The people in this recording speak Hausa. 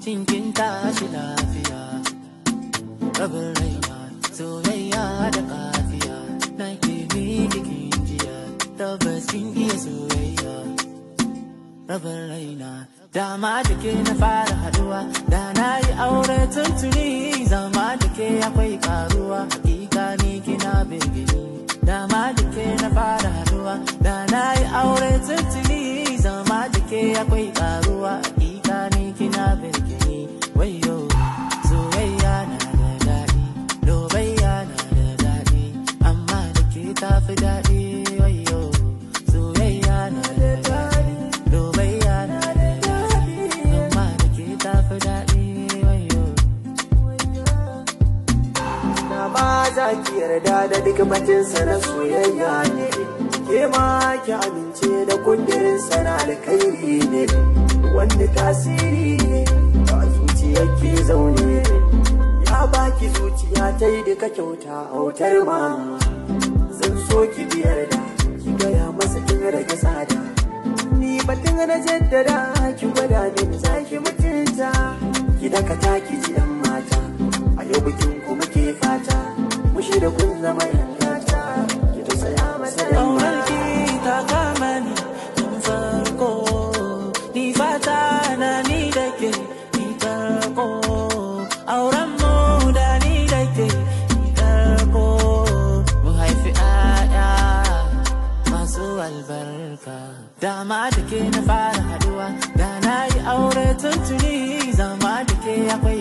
Shin kin tashi lafiya? Rabin raina, soyayya da kafiya. Na ke miki kin jiya, tabbas kin iya soyayya. Rabin raina, dama da ke na fara haduwa, da na yi aure tuntuni, zama da ke akwai karuwa, hakika ni kina birgini. Dama da ke na fara haduwa, da na yi aure tuntuni, zama da ke akwai karuwa, hakika ni kina birgini. Wayo, soyayya na da daɗi, lobayya na da daɗi, amma da ke tafi daɗi. Wayo, soyayya na da daɗi, lobayya na da daɗi, amma da ke tafi daɗi. Wayo. Na ba za ki yarda da duk batinsa na soyayya ne, ke ma ki amince da kundirinsa na alkhairi ne, wanda tasiri ne a zuciyar ke zaune. Ya baki zuciya ta yi duka kyauta autar ma. Zan so ki biyar da ki gaya masa kin rage tsada. Ni batun na jaddada ki gwada min za ki mutunta. Ki dakata ki ji yan mata, a yau bikin ku muke fata. Mu shirya kun zama yan gata, ki tausaya masa dan Ƙaunarki ta kama ni tun farko, ni fata na ni da ke ni karko. Auren mu da ni da ke ni karko, mu haifi 'ya'ya masu albarka. Dama da ke na fara haduwa, da na yi aure tuntuni, zama da ke akwai